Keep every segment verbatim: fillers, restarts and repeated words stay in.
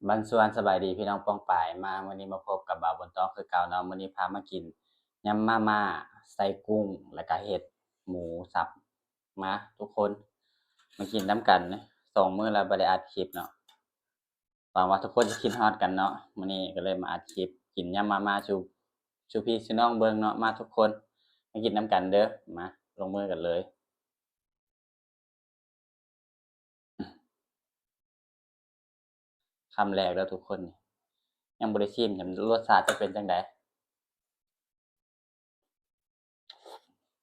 บางส่วนสบายดีพี่น้องป้องปาย มามื้อนี้มาพบกับบ่าวบุญต้องคือเก่าเนาะ มื้อนี้พามากินยำมาม่าใส่กุ้ง แล้วก็เห็ดหมูสับ มาทุกคน มากินนำกัน สองมื้อแล้วบ่ได้อัดคลิปเนาะ หวังว่าทุกคนจะคิดฮอดกันเนาะ มื้อนี้ก็เลยมาอัดคลิปกินยำมาม่าสู่ สู่พี่สู่น้องเบิ่งเนาะ มาทุกคน มากินนำกันเด้อ มาลงมือกันเลย คำแรกแล้วทุกคน ยังบ่ได้ชิม รสชาติจะเป็นจั่งใด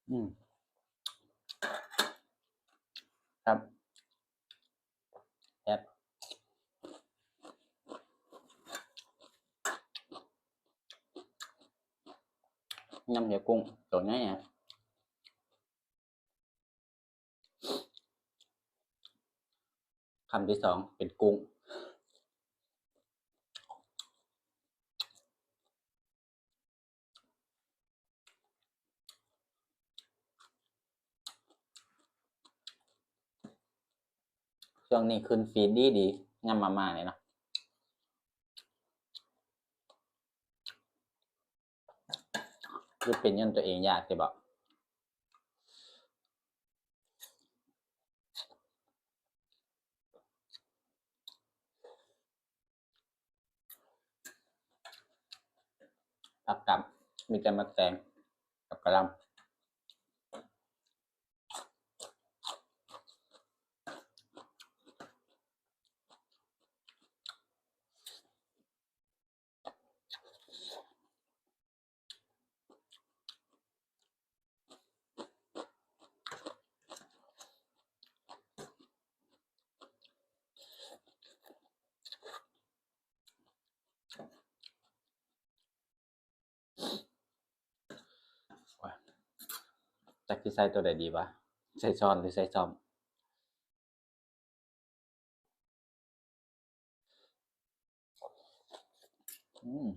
อืม ครับ แซ่บ ยำเห็ดกุ้งตัวใหญ่อะ คำที่สองเป็นกุ้ง ช่วงนี้ขึ้นฟีดดีดี ยำมาม่านี่เนาะ คือเป็นย้อนตัวเองอยากสิบอก ผักกับ มีแต่หมากแตงกับกะหล่ำ จักสิใส่ตัวใดดีวะ ใส่ช้อนหรือใส่ซ่อม อืม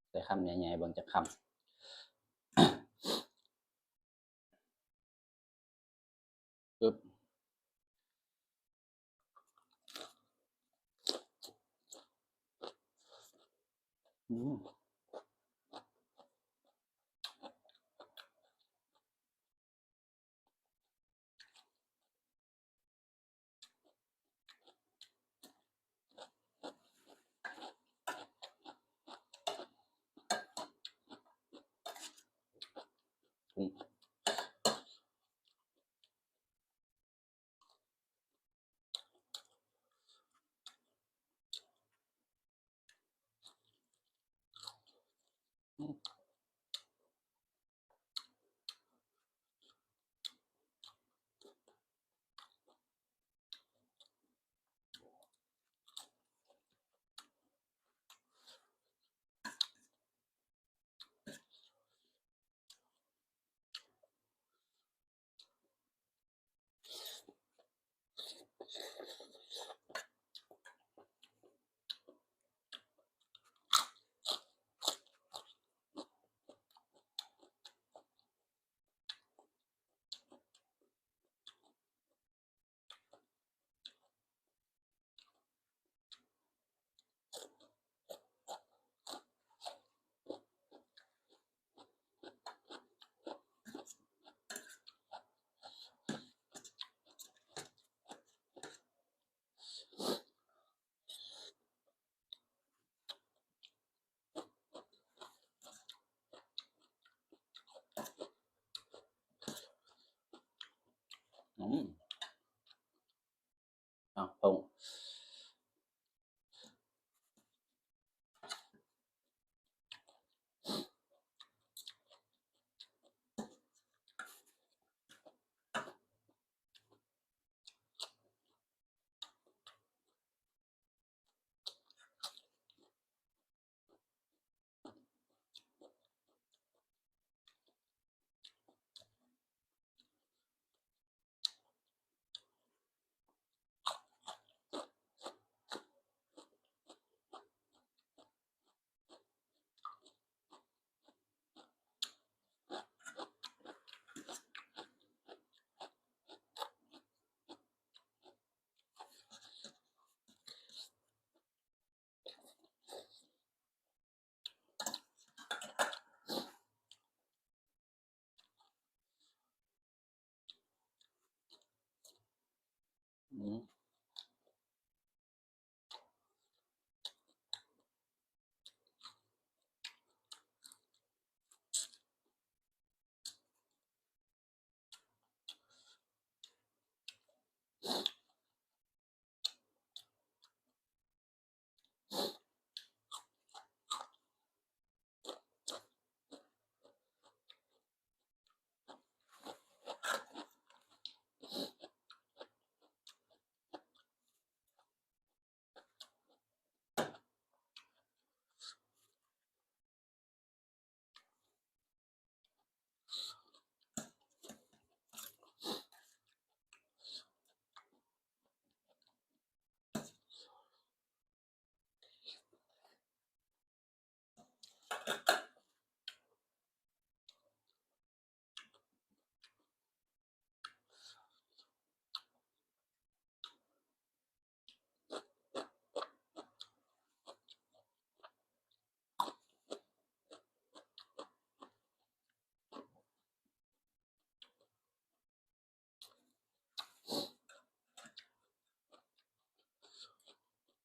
ใส่คำใหญ่ๆ เบิ่งจักคำ ปึ๊บ อืม อืม อื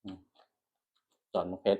อืม ตอนมันเผ็ด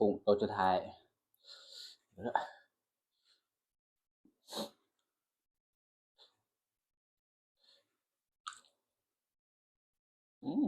กุ้งตัวสุดท้าย อืม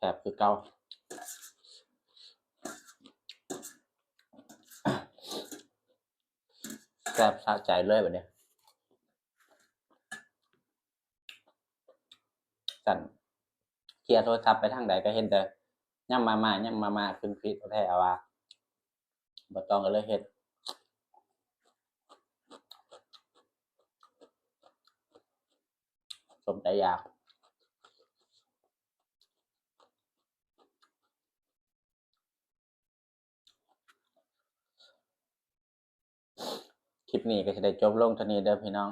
แซ่บคือเก่า แซ่บสะใจเลยบัดนี้ สั่น เคลียร์โทรศัพท์ไปทางใดก็เห็นแต่ ยำมาม่า ยำมาม่า ขึ้นฟีดแท้ว่า บ่ต้องก็เลยเฮ็ด สมใจอยาก คลิปนี้ก็สิได้จบลงเท่านี้เด้อพี่น้อง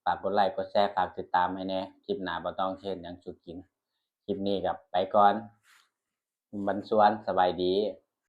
ฝากกดไลค์ กดแชร์ ฝากติดตามให้แหน่ คลิปหน้าบ่ต้องเฮ็ดหยังสู่กิน คลิปนี้ก็ไปก่อน บันสวน สบายดี